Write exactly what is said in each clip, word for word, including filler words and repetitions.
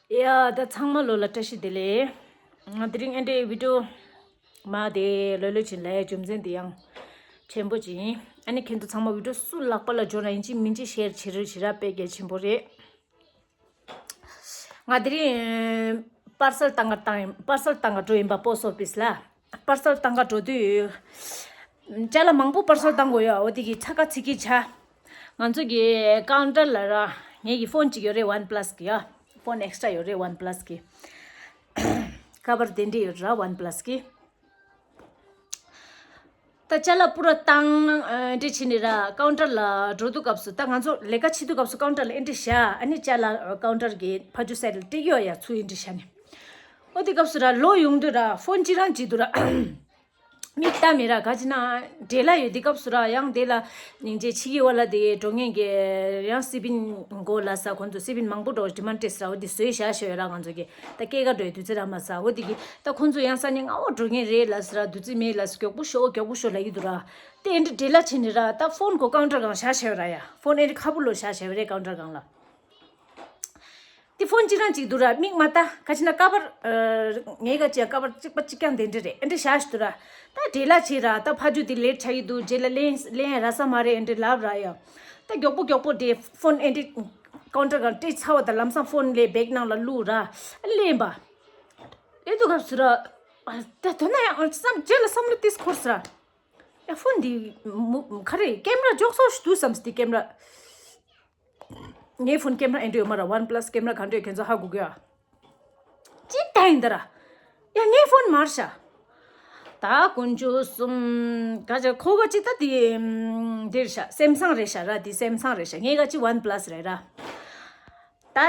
ཡ། ད་ཚང་མ་ལོ་ལ་བཀྲ་ཤིས་བདེ་ལེགས། ང་དེ་རིང་ཨེ་འདྲའི་བི་ཌིའོ་མ་དེ་ལོས་ལོས་ཅིག་ལས་རྒྱུ་མཚན་དེ་ཡང་ཆེན་པོ་ཅིག་ཡིན། ཨ་ནི་ཁྱེད་ཚོ་ཚང་མ་བི་ཌིའོ་སུ་ལག་པ་ལ་འབྱོར་ན་ཡིན་གཅིག་མིན་གཅིག་ཤེར་བྱེད་རོགས་བྱེད་ར། དཔེ་གལ་ཆེན་པོ་རེད། ང་དེ་རིང་པར་སལ་བཏང་ག་བཏང་ཡིན། པར་སལ་བཏང་ག་འགྲོ་ཡིན་པ། པོ་སི་ཊི་ཨོ་ཕི་སི་ལ་པར་སལ་བཏང་ག་འགྲོ་དུས། ཅ་ལག་མང་པོ་པར་སལ་བཏང་དགོས་ཡོད། འོ་དེ་གི་ཚ་ཁ་ཚིག་གི་ཆ། ང་ཚོ་གི་ཀའུན་ཊར་ལ་ར་ངེད་ཀྱི་ཕོན་གཅིག་ཡོད་རེད། ཝན་པ་ལ་སི་གི་ཡ། ཕོན་ཨེག་སི་ཊྲ་ཡོད་རེད་ཝན་པ་ལ་སི་གི། ཁ་པར་དེ་འདྲས་ཡོད་ར་ཝན་པ་ལ་སི་གི། ད་ཅ་ལག་པུ་ར་བཏང་ཨ་འདྲས་བྱས་ནས་ར་ཀའུན་ཊར་ལ་འགྲོ་དུས་སྐབས་སུ། ད་ང་ཚོ་ལས་ཀ་བྱེད་དུས་སྐབས་སུ་ཀའུན་ཊར་ལ་ཨེ་འདྲས་བཞག་ཨ་ནི་ཅ་ལག་ཀའུན་ཊར་གི་ཕ་ཇུ་སའིཌ་ལ་སྤྲད་ཀྱི་ཡོད་ཡ། ཚུར་ཨེ་འདྲས་བཞག་ནས། འོ་དེ་སྐབས་སུ་ར་ལོག་ཡོང་དུས་ར་ཕོན་གཅིག་རང་གཅིག་འདུག་ར། མིག་ལྟ་མེད་ར། ག་ཅི་ན་འབྲེལ་ལ་ཡོད། དེ་སྐབས་སུ་ར་ཡང་དེ་ལ་སྙིང་རྗེ་ཆེ་གི་བ་ལ། དེ་འགྲོ་མཁན་གྱི་ཡང་སི་པིན་དགོས་ལ་ས། ཁོང་ཚོ་སི་པིན་མང་པོ་འགྲོ་ཌི་མན་ཌ་སྤྲད་ས་ར། འོ་དེ་བཟོས་བཞག་བཞག་ཡོད་ར། ང་ཚོ་གི་ད་སྐྱེད་ཀ་འགྲོ་ཡི་དུས་ཚོད་ར་མ་ཟ། འོ་དེ་གི་ད་ཁོང་ཚོ་ཡང་ས་ནས་ང་འོ་འགྲོ་མཁན་རེད་ལ་ཟེར་ར། དུས་ཚོད་མེད་ལ་ཟེར། མགྱོགས་པོ་ཤོག་མགྱོགས་པོ་ཤོག་ལབ་ཀྱི་འདུག་ར། དེ་འདྲ་འབྲེལ་ལ་བྱས་ནས་ར་ད་ཕོན་ཁོ་ཀའུན་ཊར་སྒང་བཞག་བཞག་ཡོད་ར་ཡ། ཕོན་ཨེ་འདྲ་ཁ་པུ་ལོ་བཞག་བཞག་ཡོད་རེད་ཀའུན་ཊར་སྒང་ལ། དེ་ཕོན་གཅིག་རང་གཅིག་འདུག་ར། མིག་མ་ལྟ། ག་ཅི་ན་ཀ་པར་ཨ་ངའི་ག་ཅི་ཡ་ཀ་པར་གཅིག་པ་གཅིག་རྐྱང་དེ་འདྲ་རེད། ཨེ་འདྲ་བཞག་ཞིག་འདུག་ར། ད་འབྲེལ་ལ་བྱས་ར། ད་ཕ་ཇུ་དེ་ལེཊ་ཆགས་ཀྱི་འདུག་རྗེས་ལ་ལེན་ལེན་ར་ས་མ་རེད། ཨེ་འདྲ་ལབ་ར་ཡ། ད་མགྱོགས་པོ་མགྱོགས་པོ་དེ་ཕོན་ཨེ་འདྲ་ཀའུན་ཊར་སྒང་སྤྲད་ཚར་བ་དང་ལམ་སང་ཕོན་ལས་བེག་ནང་ལ་བླུགས་ར། ཨ་ལེན་པ། ཨེ་འདུག་སྐབས་སུ་ར། ད་དོན་ན་ཡང་བསམ་རྗེས་ལ་བསམ་བློ་ཏིས་འཁོར་སོང་ར། ཡ་ཕོན་འདི་མུ་ག་རེ་ཀེམ་ར་འཇོག་སོ་ཞིག་འདུག་བསམ་སྟེ་ཀེམ་ར། ངའི་ཕོན་ཀེམ་ར་ཨེ་འདྲ་ཡོད་མ་ར། ཝན་པ་ལ་སི་ཀེམ་ར་ག་འདྲ་ཡོད་ཁྱེད་ཚོ་ཧ་གོ་གི་ཡ། ཅི་ལྟ་ཡིན་ད་ར། ཡ་ངའི་ཕོན་མར་ཤ། ད་དཀོན་མཆོག་གསུམ། ག་ཅི་ཁོ་ག་ཅི་ད་དེ་འདིར་ཤ་སེམ་སང་རེད་ཤ་ར། དེ་སེམ་སང་རེད་ཤ། ངའི་ག་ཅི་ཝན་པ་ལ་སི་རེད་ར། ད་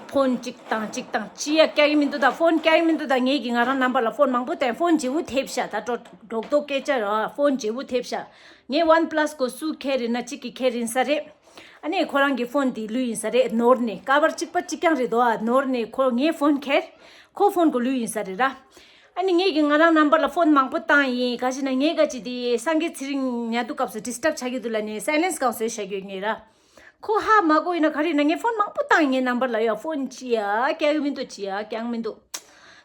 ཕོན་གཅིག་དང་གཅིག་དང་ཅི་ཡ་སྐྱག་གི་མི་འདུག་ད་ཕོན་སྐྱག་གི་མི་འདུག་ད་ངེད་ཀྱི་ང་རང་རྣམ་པ་ལ་ཕོན་མང་པོ་བསྟན། ཕོན་བརྗེ་པོ་ཐེབས་ཤག་ད་ཏོ་རྡོག་རྡོག་སྐད་ཆ་ར། ཕོན་བརྗེ་པོ་ཐེབས་ཤག་ངས་ཝན་པ་ལ་སི་གོ་སུ་ཁྱེར་ཡིན་ན་གཅིག་གིས་ཁྱེར་ཡིན་ས་རེད། ཨ་ནི་ཁོ་རང་གི་ཕོན་དེ་ལུས་ཡིན་ས་རེད། ནོར་ནས་ཀ་བར་གཅིག་པ་གཅིག་རྐྱང་རེད་དོ། ཨ་ནོར་ནས་ཁོ་ངའི་ཕོན་ཁྱེར། ཁོ་ཕོན་གོ་ལུས་ཡིན་ས་རེད་ར། ཨ་ནི་ངེད་ཀྱི་ང་རང་རྣམ་པ་ལ་ཕོན་མང་པོ་བཏང་ཡིན། ག་ཅི་ན་ངས་ག་ཅི་དེ་སངས་རྒྱས་ཚེ་རིང་ཉལ་དུས་སྐབས་སུ་ཌི་སི་ཊབ་བྱ་གི་འདུག་ལབ་ནས་སའི་ལེན་སི་སྒང་བཟོས་བཞག་གི་ཡོད་ངེས་ར། ཁོ་ཧ་མ་གོ་ཡིན་ན་ག་རེ་ཡིན་ན། ངས་ཕོན་མང་པོ་བཏང་ངའི་རྣམ་པར་ལ་ཡ། ཕོན་ཅི་ཡ་རྐྱང་མི་འདུག་ཅི་ཡ་རྐྱང་མི་འདུག་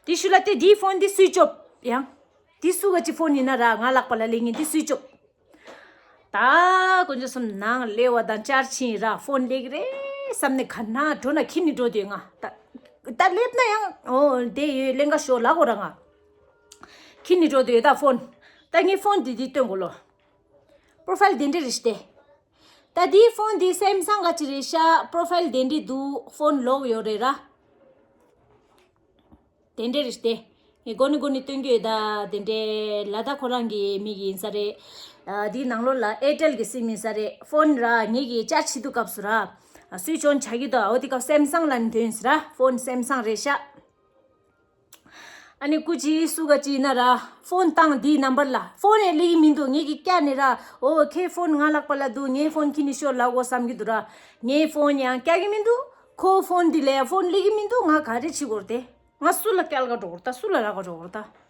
དེ་ཤུལ་ལ་དེ་དེའི་ཕོན་དེ་སུའིཆ་ཨོཕ་ཡང་། དེ་སུ་ག་ཅི་ཕོན་ཡིན་ན་ར་ང་ལག་པ་ལ་སླེབས་ངེས་དེ་སུའིཆ་ཨོཕ། ད་དཀོན་མཆོག་གསུམ། ནང་སླེབས་པ་དང་བཅར་ཕྱིན་ར་ཕོན་སླེབས་རེད་བསམ་ནས་ག་ན་འགྲོ་ན་ཁྱེར་ནས་འགྲོ་དུས་ང་ད་ད་སླེབས་ན་ཡང་འོ་དེ་ཡོད་ལེན་ག་ཤོག་ལབ་དགོས་ར་ང་། ཁྱེར་ནས་འགྲོ་དུས་ཡོད་ད་ཕོན། ད་ངའི་ཕོན་དེ་དེ་སྟོན་དགོས་ལོ། པོ་རོ་ཕའིལ་དེ་འདྲ་རེད་ཤག་སྟེ། ད་དེའི་ཕོན་དེ་སེམ་སང་ག་ཅི་རེད་ཤག་པོ་རོ་ཕའིལ་དེ་འདྲ་འདུག་ཕོན་ལོག་ཡོད་རེད་ར། དེ་འདྲ་རེད་ཤག་སྟེ། ངས་མགོ་ནས་མགོ་ནས་སྟོན་གྱི་ཡོད་ད། དེ་འདྲ་ལ་ད་ཁོ་རང་གི་མིག་ཡིན་ས་རེད། ཨ་དེའི་ནང་ལོགས་ལ་ཨེར་ཊེལ་གི་སིམ་ཡིན་ས་རེད། ཕོན་ར་ངེད་ཀྱི་བཅར་ཕྱིན་དུས་སྐབས་སུ་ར། སུའིཆ་ཨོན་བྱ་གི་འདུག་འོ་དེ་སྐབས་སེམ་སང་ལབ་ནས་འདོན་ཟེར་ར། ཕོན་སེམ་སང་རེད་ཤག་ཨ་ནི་སྐུ་མཁྱེན་སུ་ག་ཅི་ཡིན་ན་ར། ཕོན་བཏང་དེའི་ནམ་བར་ལ་ཕོན་ཡང་སླེབས་ཀྱི་མི་འདུག་ངེད་ཀྱིས་བཀྱགས་ནས་ར། འོ་ཁྱེད་ཕོན་ང་ལག་པ་ལ་འདུག་ངའི་ཕོན་ཁྱེར་ནས་ཤོག་ལབ་དགོས་བསམ་གྱི་འདུག་ར། ངའི་ཕོན་ཡང་བཀྱག་གི་མི་འདུག་ཁོ་ཕོན་འདི་ལ་ཡང་ཕོན་སླེབས་ཀྱི་མི་འདུག་ང་ག་རེ་བྱེད་དགོས་རེད་དེ། ང་སུ་ལ་སྐྱེལ་ག་འགྲོ་དགོས་རེད་ད། སུ་ལ་ལབ་ག་འགྲོ་དགོས་རེད་ད།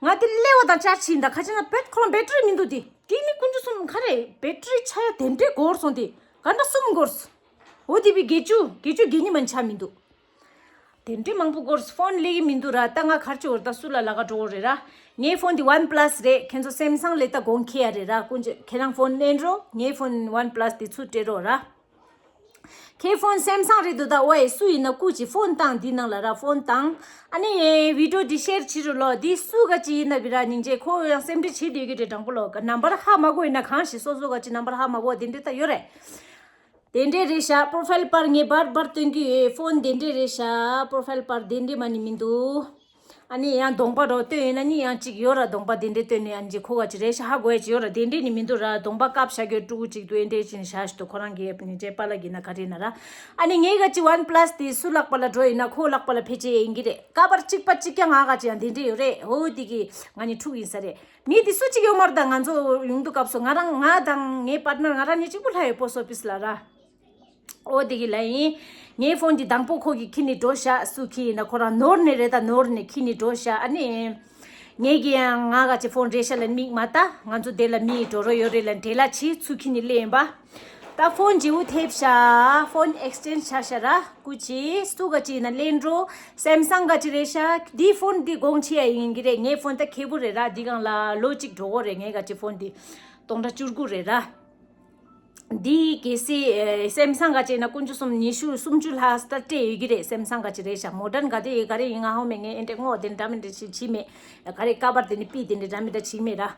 ང་དེ་སླེབས་པ་དང་བཅར་ཕྱིན་ད་ག་ཅི་ན་བེད་ཁོ་རང་བེ་ཊི་རི་མི་འདུག་དེ། དེ་ནི་དཀོན་མཆོག་གསུམ་ག་རེ་བེ་ཊི་རི་ཆ་ཡ་དེ་འདྲའི་འགོར་སོང་དེ། ག་འདྲ་གསུམ་འགོར་སོང་། འོ་དེ་བི་དགེ་བཅུ་དགེ་བཅུ་དགེ་གཉིས་མ་ཆ་མི་འདུག་དེ་འདྲའི་མང་པོ་འགོར་སོང་། ཕོན་སླེབས་ཀྱི་མི་འདུག་ར། ད་ང་ག་རེ་བྱེད་དགོས་རེད་ད། སུ་ལ་ལབ་ག་འགྲོ་དགོས་རེད་ར། ངའི་ཕོན་འདི་ཝན་པ་ལ་སི་རེད། ཁྱེད་ཚོ་སེམ་སང་ལ་ད་དགོངས་འཁྱེར་ཡ་རེད་ར། དཀོན་མཆོག་ཁྱེད་རང་ཕོན་ལེན་རོགས། ངའི་ཕོན་ཝན་པ་ལ་སི་དེ་ཚུར་སྤྲད་རོགས་ར། ཁྱེད་ཕོན་སེམ་སང་རེད་འདུག་ད། ཝེ་སུ་ཡིན་ན་སྐུ་མཁྱེན་ཕོན་བཏང་འདི་ནང་ལ་ར་ཕོན་བཏང་། ཨ་ནི་ཡའི་བི་ཌིའོ་འདི་ཤེར་བྱེད་རོགས་ལོ། འདི་སུ་ག་ཅི་ཡིན་ན་བི་ར་སྙིང་རྗེ། ཁོ་ཡང་སེམས་ཁྲལ་བྱེད་སྡོད་ཀྱི་རེད། དྲང་པོ་ལོ། ནམ་བར་ཧ་མ་གོ་ཡིན་ན་གང་ཞིག་སོ་སོ་ག་ཅི་ནམ་བར་ཧ་མ་གོ་དེ་འདྲ་ད་ཡོད་རེད། དེ་འདྲས་རེད་ཤག་པོ་རོ་ཕའིལ་པར་ངས་བར་བར་སྟོན་གྱི་ཡོད། ཕོན་དེ་འདྲས་རེད་ཤག་པོ་རོ་ཕའིལ་པར་དེ་འདྲས་མ་ནི་མི་འདུག་ཨ་ནི་ཡང་གདོང་པ་རོ་སྟོན་ཡོད་ན་ནི་ཡང་གཅིག་ཡོད་ར། གདོང་པ་དེ་འདྲས་སྟོན་ནས་ཨ་ནི་ཁོ་ག་ཅི་རེད་ཤག་ཧ་གོ་ཡ་ཅིག་ཡོད་ར། དེ་འདྲས་ནི་མི་འདུག་ར། གདོང་པ་བཀབ་བཞག་གི་ཡོད། ཕྲུ་གུ་གཅིག་འདུག་ཨེ་འདྲས་ཅིག་ནི་བཞག་ཞིག་འདུག་ཁོ་རང་གི་ཨེ་ནི་ཅེ་པ་ལ་གི་ན་ག་རེ་ན་ར། ཨ་ནི་ངས་ག་ཅི་ཝན་པ་ལ་སི་དེ་སུ་ལག་པ་ལ་འགྲོ་ཡིན་ན་ཁོ་ལག་པ་ལ་ཕལ་ཆེར་ཡིན་གྱི་རེད། ཀ་པར་གཅིག་པ་གཅིག་ཀྱང་ང་ག་ཅི་ཡང་དེ་འདྲས་ཡོད་རེད། འོ་དེ་གི་ང་ནི་ཕྲུ་གུ་ཡིན་ས་རེད། མི་དེ་སུ་གཅིག་ཡོད་མ་རེད་ད། ང་ཚོ་ཡོང་དུས་སྐབས་སུ་ང་རང་ང་དང་ངའི་པར་ཊི་ནར་ང་རང་གཉིས་གཅིག་པུ་ལྷག་ཡོད་པོ་སི་ཊི་ཨོ་ཕི་སི་ལ་ར། ཨོ་དེ་གི་ལ་ཡིན། ངའི་ཕོན་དེ་དང་པོ་ཁོ་གིས་ཁྱེར་ནས་འགྲོ་ཤག་སུ་ཁྱེར་ཡིན་ན་ཁོ་རང་ནོར་ནས་རེད་ད། ནོར་ནས་ཁྱེར་ནས་འགྲོ་ཤག་ཨ་ནི། ངས་ཀྱི་ཡང་ང་ག་ཅི་ཕོན་རེད་ཤག་ལ་མིག་མ་ལྟ། ང་ཚོ་དེ་ལ་མི་འགྲོ་རོགས་ཡོད་རེད་ལ་འབྲེལ་ལ་བྱེད་ཚུལ་ཁྱེར་ནས་སླེབས་ཡིན་པ། ད་ཕོན་བརྗེ་པོ་ཐེབས་ཤག་ཕོན་ཨེག་སི་ཅེན་ཇི་བྱ་ཤག་ར། སྐུ་མཁྱེན། སུ་ག་ཅིག་ན་ལེན་འགྲོ། སེམ་སང་ག་ཅིག་རེད་ཤག་འདི་ཕོན་འདི་གོང་ཆེ་ཡ་ཡིན་གྱི་རེད། ངའི་ཕོན་ད་ཁེ་པོ་རེད་ར། འདི་གང་ལ་ལོ་གཅིག་འགྲོ་གོ་རེད། ངའི་ག་ཅིག་ཕོན་འདི་སྟོང་ཕྲག་བཅུ་དགུ་རེད་ར། འདི་གལ་སྲིད་ཨེ་སེམ་སང་ག་ཅིག་ན་དཀོན་མཆོག་གསུམ་ཉི་ཤུ་སུམ་ཅུ་ལྷག་སྟེ་སྤྲད་ཡོད་ཀྱི་རེད། སེམ་སང་ག་ཅིག་རེད་ཤག་མོ་ཌན་ག་དེ་ཡི་ག་རེ་ཡིན་ང་ཧོ་མེད། ངས་ཨེ་འདྲ་ངོ་དེ་འདྲ་མི་འདྲ་ཞིག་བྱིས་མེད། ག་རེ་ཀ་བར་དེ་ནི་པི་དེ་འདྲ་འདྲ་མི་འདྲ་བྱིས་མེད་ར།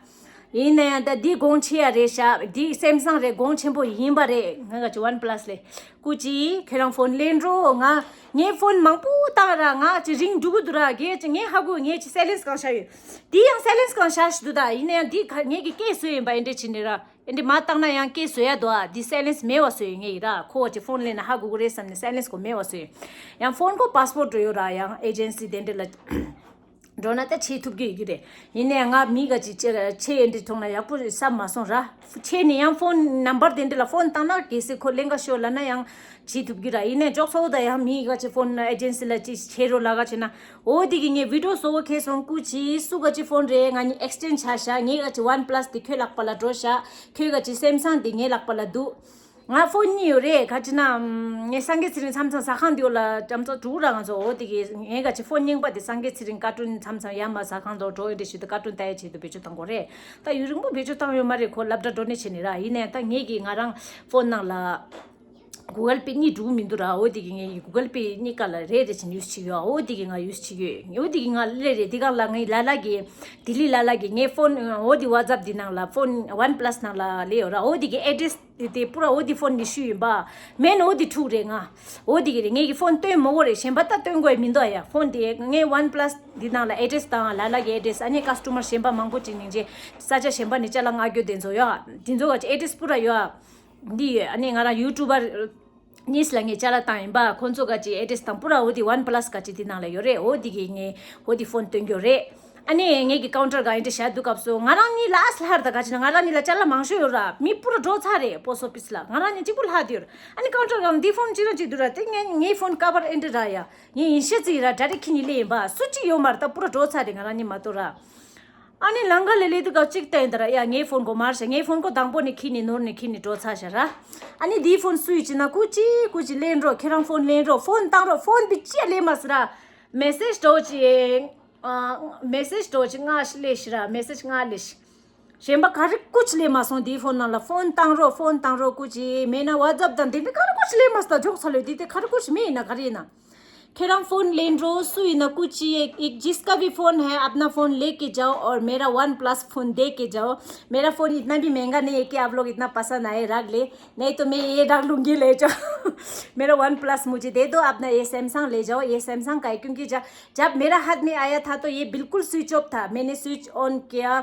ཡིན་ན་ཡང་ད་འདི་གོང་ཆེ་ཡ་རེད་ཤག་འདི་སེམ་སང་རེད། གོང་ཆེན་པོ་ཡིན་པ་རེད། ང་ག་ཅིག་ཝན་པ་ལ་སི་ལས། སྐུ་མཁྱེན། ཁྱེད་རང་ཕོན་ལེན་འགྲོ། ང་ངའི་ཕོན་མང་པོ་བཏང་ར། ང་ཅིག་རིང་འགྲོ་གི་འདུག་ར། གལ་ཅིག་ངས་ཧ་གོ། ངས་ཅིག་སའི་ལེན་སི་གང་བཞག་ཡོད། དེ་ཡང་སའི་ལེན་སི་གང་བཞག་ཞིག་འདུག་ད་ཡིན་ན་ཡང་འདི་ག་ངས་ཀྱི་སྐད་བཟོས་ཡིན་པ། ཨེ་འདྲ་བྱས་ནས་ར། ཨེ་འདྲ་མ་བཏང་ན་ཡང་སྐད་བཟོ་ཡ་འདུག་ཨ། འདི་སའི་ལེན་སི་མེད་པ་བཟོས་ཡོད་ངས་ཡིན་ར། ཁོ་བ་ཅིག་ཕོན་ལེན་ན་ཧ་གོ་གི་རེད་བསམ་ནས་སའི་ལེན་སི་ཁོ་མེད་པ་བཟོས་ཡོད། ཡང་ཕོན་ཁོ་པཱ་སི་པོར་ཊི་འགྲོ་ཡོད་ར། ཡང་ཨེ་ཇེན་སི་དེ་འདྲ་ལ་འགྲོ་ན་ད་ཆེ་ཐུབ་ཀྱི་ཡོད་ཀྱི་རེད། ཡིན་ན་ཡང་ང་མི་ག་ཅིག་ཆེ་ཆེ་ཨེ་འདྲ་མཐོང་ན་ཡག་པོ་བསམ་མ་སོང་ར། ཆེ་ནས་ཡང་ཕོན་ནམ་བར་དེ་འདྲ་ལ་ཕོན་བཏང་ན་གལ་སྲིད་ཁོ་ལེན་ག་ཤོག་ལབ་ན་ཡང་བྱེད་ཐུབ་ཀྱི་ར། ཡིན་ནའི་ཅོག་ཚོ་ད་ཡང་མི་ག་ཅིག་ཕོན་ཨེ་ཇེན་སི་ལ་ཅིག་བྱེད་རོགས་ལབ་ག་བྱེད་ན། འོ་དེ་གི་ངས་བི་ཌི་ཡོ་བཟོ་བོ་ཁེ་སོང་། སྐུ་མཁྱེན། སུ་ག་ཅིག་ཕོན་རེད། ང་གཉིས་ཨེག་སི་ཅེན་ཇི་བྱ་ཤག་ངའི་ག་ཅིག་ཝན་པ་ལ་སི་དེ་ཁྱོད་ལག་པ་ལ་འགྲོ་ཤག་ཁྱོད་ག་ཅིག་སེམ་སང་དེ་ངའི་ལག་པ་ལ་འདུག་ང་ཕོན་གཉིས་ཡོད་རེད། ག་ཅི་ན་ངས་སངས་རྒྱས་ཚེ་རིང་མཚམས་མཚམས་ཟ་ཁང་འདི་འོག་ལ་འགྲམ་ཚོ་དྲུག་ར་ང་ཚོ། འོ་དེ་གི་ངས་ག་ཅི་ཕོན་རྙིང་པ་དེ་སངས་རྒྱས་ཚེ་རིང་ཀར་ཊུན་མཚམས་མཚམས་ཡར་མར་ཟ་ཁང་དུ་འགྲོ་ཡོད་དེ་ཞིག་ཏུ་ཀར་ཊུན་ལྟ་ཡ་ཆེད་དུ་བེད་སྤྱོད་བཏང་དགོས་རེད། ད་ཡུན་རིང་པོ་བེད་སྤྱོད་བཏང་ཡོད་མ་རེད། ཁོ་སློབ་གྲྭ་འགྲོ་ནས་བྱས་ནས་ར། ཡིན་ནའི་ད་ངས་གི་ང་རང་ཕོན་ནང་ལ་གུ་གལ་པེ་གཉིས་འགྲོ་གི་མི་འདུག་ར། འོ་དེ་གི་ངས་གུ་གལ་པེ་གཉིས་ཀ་ལ་རེ་རེ་བྱས་ནས་ཡུས་བྱེད་ཡོད། འོ་དེ་གི་ང་ཡུས་བྱེད་ཡོད། འོ་དེ་གི་ང་ལས་རེད། དེ་ག་ལ་ངའི་ལ་ལ་གི་ལྡི་ལི་ལ་ལ་གི་ངའི་ཕོན་འོ་དེ་ཝ་ཛབ་དེ་ནང་ལ་ཕོན་ཝན་པ་ལ་སི་ནང་ལ་ལས་ཡོད་ར། འོ་དེ་གི་ཨེ་ཌི་རེ་སི་དེ་དེ་པུ་ར་འོ་དེ་ཕོན་ནི་ཤུ་ཡིན་པ། མེན་འོ་དེ་ཕྲུག་རེད་ང་། འོ་དེ་གི་རེད། ངས་གི་ཕོན་སྟོན་མོ་གོ་རེད། གཞན་པ་ད་སྟོན་དགོས་མི་འདུག་ཡ། ཕོན་དེ་ངས་ཝན་པ་ལ་སི་འདི་ནང་ལ་ཨེ་ཌི་རེ་སི་དང་ལ་ལ་གི་ཨེ་ཌི་རེ་སི། ཨ་ནི་ཀ་སི་ཊོ་མར་གཞན་པ་མང་པོ་ཅིག་སྙིང་རྗེ་ས་ཆ་གཞན་པ་ནས་ཅ་ལག་མངགས་རྒྱུ་དེ་ཚོ་ཡོད། དེ་ཚོ་ག་ཅིག་ཨེ་ཌི་རེ་སི་པུ་ར་ཡོད། འདི་ཡོད། ཨ་ནི་ང་རང་ཡུ་ཊུབ་པར་གཉིས་ལ་ངས་ཅ་ལག་བཏང་ཡིན་པ། ཁོང་ཚོ་ག་ཅིག་ཨེ་ཌི་རེ་སི་དང་པུ་ར་འོ་དེ་ཝན་པ་ལ་སི་ག་ཅིག་དེ་ནང་ལ་ཡོད་རེད། འོ་དེ་གི་ངས་འོ་དེ་ཕོན་སྟོན་རྒྱུ་རེད། ཨ་ནི་ངེད་ཀྱི་ཀའུན་ཊར་སྒང་ཨེ་འདྲ་བཞག་དུས་སྐབས་སུ་ང་རང་གཉིས་ལ་ཨ་སི་ལྷར་ད་ག་ཅི་ན་ང་རང་གཉིས་ལ་ཅ་ལག་མང་ཤོས་ཡོད་ར། མི་པུ་ར་འགྲོ་ཚར་རེད་པོ་སི་ཊི་ཨོ་ཕི་སི་ལ། ང་རང་གཉིས་གཅིག་པུ་ལྷག་དུས་ཡོད་ར། ཨ་ནི་ཀའུན་ཊར་སྒང་འདི་ཕོན་ཅི་ར་ཅིག་འདུག་ར། དེ་ངའི་ངའི་ཕོན་ཀ་བར་ཨེ་འདྲ་ར་ཡ། ངས་ཡིན་ཤེས་ཙི་ཡིན་ར། ཌའི་རེག་ཊི་ཁྱེར་ནས་སླེབས་ཡིན་པ། སུ་གཅིག་ཡོད་མ་རེད། ད་པུ་ར་འགྲོ་ཚར་རེད། ང་རང་གཉིས་མ་གཏོགས་ར། ཨ་ནི་ལམ་ཁ་ལ་སླེབས་དུས་སྐབས་གཅིག་བལྟས་ཡིན་ད་ར་ཡ། ངའི་ཕོན་གོ་མར་ཤ། ངའི་ཕོན་ཁོ་དང་པོ་ནས་ཁྱེར་ནས་ནོར་ནས་ཁྱེར་ནས་འགྲོ་ཚར་ཤག་ར། ཨ་ནི་འདིའི་ཕོན་སུ་ཡིན་ཅི་ན་སྐུ་མཁྱེན་སྐུ་མཁྱེན་ལེན་རོགས། ཁྱེད་རང་ཕོན་ལེན་རོགས། ཕོན་བཏང་རོགས། ཕོན་འདི་ཅི་ཡ་ལེན་མ་སི་ར། མེ་སེཇ་འགྲོ་ཅི། ཨ། མེ་སེཇ་འགྲོ་ཅི་ལྔ་ཞིག་སླེབས་ཤི་ར། མེ་སེཇ་ལྔ་སླེབས་ཤི། གཞན་པ་ག་རེ་སྐུ་མཁྱེན་ལེན་མ་སོང་། དེའི་ཕོན་ནང་ལ་ཕོན་བཏང་རོགས། ཕོན་བཏང་རོགས། སྐུ་མཁྱེན། མེད་ན་ཝ་ཛབ་དང་དེ་འདྲ་ག་རེ་སྐུ་མཁྱེན་ལེན་མ་སོང་། ད་འཇོག་ཚར་ལོས་དེ་དེ་ག་རེ་སྐུ་མཁྱེན་མེད་ཡིན་ན་ག་རེ་ཡིན་ན། ཁྱེད་རང་ཕོན་ལེན་རོགས། སུ་ཡིན་ན་སྐུ་མཁྱེན། एक जिसका भी फ़ोन है अपना फ़ोन लेके जाओ और मेरा वन प्लस फ़ोन दे के जाओ। मेरा फ़ोन इतना भी महंगा नहीं है कि आप लोग इतना पसंद आए रख ले। नहीं तो मैं ये रख लूँगी, ले जाओ। मेरा वन प्लस मुझे दे दो अपना। ये सैमसंग ले जाओ। ये सैमसंग का है, क्योंकि जब जब मेरा हाथ में आया था तो ये बिल्कुल स्विच ऑफ था। मैंने स्विच ऑन किया,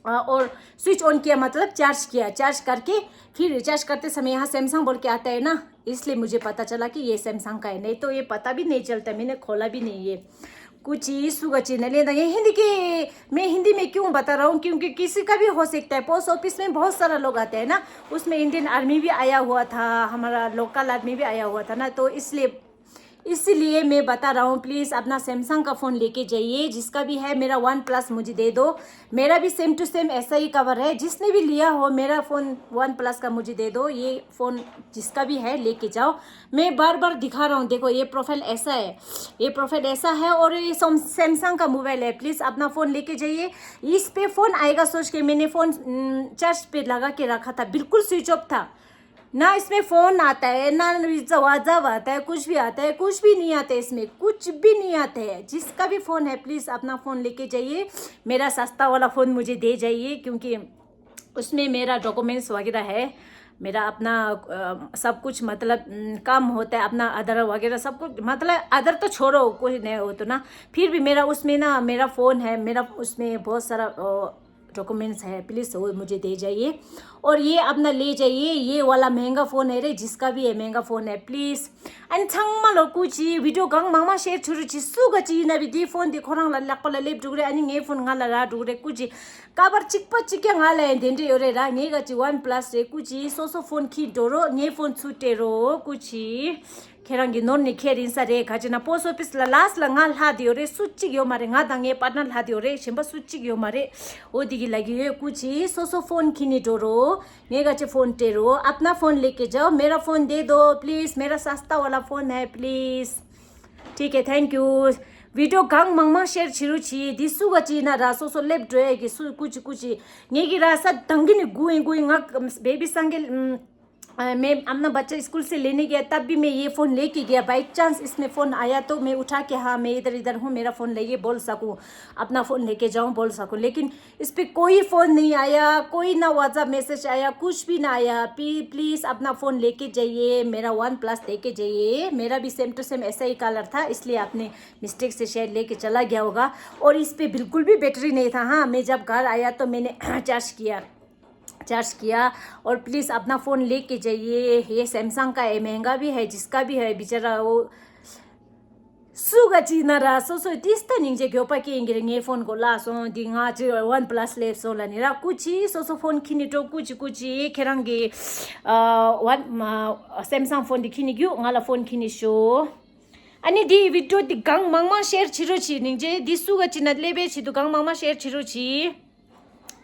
अ, और स्विच ऑन किया मतलब चार्ज किया। चार्ज करके फिर रिचार्ज करते समय यहाँ सैमसंग बोल के आता है ना, इसलिए मुझे पता चला कि ये सैमसंग का है, नहीं तो ये पता भी नहीं चलता। मैंने खोला भी नहीं है। कुछ इशू का चैनल है ना, ये हिंदी के, मैं हिंदी में क्यों बता रहा हूँ, क्योंकि किसी का भी हो सकता है। पोस्ट ऑफिस में बहुत सारा लोग आते हैं ना, उसमें इंडियन आर्मी भी आया हुआ था, हमारा लोकल आदमी भी आया हुआ था ना, तो इसलिए इसीलिए मैं बता रहा हूँ, प्लीज़ अपना सैमसंग का फ़ोन लेके जाइए। जिसका भी है, मेरा वन प्लस मुझे दे दो। मेरा भी सेम टू सेम ऐसा ही कवर है। जिसने भी लिया हो मेरा फ़ोन वन प्लस का, मुझे दे दो। ये फ़ोन जिसका भी है, लेके जाओ। मैं बार बार दिखा रहा हूँ, देखो ये प्रोफाइल ऐसा है, ये प्रोफाइल ऐसा है और ये सैमसंग का मोबाइल है। प्लीज़ अपना फ़ोन लेके जाइए। इस पे फ़ोन आएगा सोच के मैंने फ़ोन चार्ज पे लगा के रखा था, बिल्कुल स्विच ऑफ था। ना इसमें फ़ोन आता है, ना व्हाट्सएप आता है, कुछ भी आता है, कुछ भी नहीं आता है इसमें, कुछ भी नहीं आता है। जिसका भी फ़ोन है, प्लीज़ अपना फ़ोन लेके जाइए। मेरा सस्ता वाला फ़ोन मुझे दे जाइए, क्योंकि उसमें मेरा डॉक्यूमेंट्स वगैरह है, मेरा अपना अ, सब कुछ, मतलब, उम, काम होता है, अपना आधार वगैरह सब कुछ, मतलब, आधार तो छोड़ो, कोई नहीं हो तो ना, फिर भी मेरा उसमें ना, मेरा फ़ोन है, मेरा उसमें बहुत सारा अ, डॉक्यूमेंट्स है, प्लीज़ वो मुझे दे जाइए। और ये अपना ले जाइए, ये वाला महंगा फ़ोन है रे, जिसका भी है महंगा फ़ोन है, प्लीज़। ཨ་ནི་ཚང་མ་ལ་སྐུ་མཁྱེན། བི་ཌིའོ་གང་མང་མང་ཤེར་བྱེད་རོགས་གྱིས། སུ་ག་ཅིག་ཡིན་ན་བི་ཌིའོ་ཕོན་དེ་ཁོ་རང་ལ་ལག་པ་ལ་སླེབས་འགྲོ་གི་རེད། ཨ་ནི་ངའི་ཕོན་ང་ལ་རག་འགྲོ་གི་རེད། སྐུ་མཁྱེན། ཀ་བར་གཅིག་པ་གཅིག་ཀྱང་ང་ལ་ཡང་དེ་འདྲ་ཡོད་རེད་ར། ངའི་ག་ཅིག་ཝན་པ་ལ་སི་རེད། སྐུ་མཁྱེན། སོ་སོ་ཕོན་ཁྱེར་འགྲོ་རོགས། ངའི་ཕོན་ཚུར་སྤྲད་རོགས། སྐུ་མཁྱེན། ཁྱེད་རང་གི་ནོར་ནས་ཁྱེར་ཡིན་ས་རེད། ག་ཅི་ན་པོ་སི་ཊི་ཨོ་ཕི་སི་ལ་ལཱ་སི་ཊི་ལ་ང་ལྷག་དེ་ཡོད་རེད། སུ་གཅིག་ཡོད་མ་རེད། ང་དང་ངའི་པཱར་ཊི་ནར་ལྷག་དེ་ཡོད་རེད། གཞན་པ་སུ་གཅིག་ཡོད་མ་རེད། འོ་དེ་གི་ལ་གི་ཡོད། སྐུ་མཁྱེན། སོ་སོ་ཕོན་འཁྱེར་ནས་འགྲོ་རོགས། ངས་ག་ཅི་ཕོན་སྤྲད་རོགས། अपना फोन लेके जाओ, मेरा फोन दे दो प्लीज, मेरा सस्ता वाला फोन है प्लीज। ठीक है, thank you। वीडियो གང་མང་མང་ཤེར་བྱེད་རོགས་གྱིས། འདི་སུ་ག་ཅི་ན་ར་སོ་སོ་སླེབས་འགྲོ་ཡ་གི་སུ་སྐུ་མཁྱེན་སྐུ་མཁྱེན། ངས་གི་ར་ས་དང་གི་ནི་སྒུག་ཡིན་སྒུག་ཡིན། ང་བེ་བི་སང་གེ་ཨ། मैं अपना बच्चा स्कूल से लेने गया तब भी मैं ये फ़ोन लेके गया। बाई चांस इसमें फ़ोन आया तो मैं उठा के, हाँ, मैं इधर इधर हूँ, मेरा फ़ोन लेके बोल सकूँ, अपना फ़ोन लेके जाऊँ बोल सकूँ। लेकिन इस पे कोई फ़ोन नहीं आया, कोई ना व्हाट्सएप मैसेज आया, कुछ भी ना आया। प्लीज़ अपना फ़ोन लेके जाइए, मेरा वन प्लस लेके जाइए। मेरा भी सेम टू सेम ऐसा ही कलर था, इसलिए आपने मिस्टेक से शायद लेके चला गया होगा। और इस पे बिल्कुल भी बैटरी नहीं था। हाँ, मैं जब घर आया तो मैंने चार्ज किया, चार्ज किया। और प्लीज़ अपना फ़ोन लेके जाइए। ये सैमसंग का है, महंगा भी है, जिसका भी है, बेचारा वो སུ་ག་ཅི་ན་ར་སོ་སོའི་ཏིས་ཏ་སྙིང་རྗེ་མགྱོགས་པ་སྐྱེ་ཡིན་གྱི་རེད། ངའི་ཕོན་གོ་ལ་སོང་འདི་ང་ཅི་ཝན་པ་ལ་སི་སླེབས་སོང་ལ་ནི་ར། སྐུ་མཁྱེན། སོ་སོ་ཕོན་འཁྱེར་ནས་འགྲོ། སྐུ་མཁྱེན་སྐུ་མཁྱེན། ཁྱེད་རང་གི་ཨ་ཝན་སེམ་སང་ཕོན་འདི་འཁྱེར་ནས་རྒྱུགས། ང་ལ་ཕོན་འཁྱེར་ནས་ཤོག་ཨ་ནི་འདིའི་བི་ཌིའོ་འདི་གང་མང་མང་ཤེར་བྱེད་རོགས་གྱིས། སྙིང་རྗེ། འདི་སུ་ག་ཅི་ན་སླེབས་པའི་ཆེད་དུ་གང་མང་མང་ཤེར་བྱེད་རོགས་གྱིས།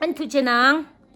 ཨ་ནི་ཐུགས་རྗེ་གནང་།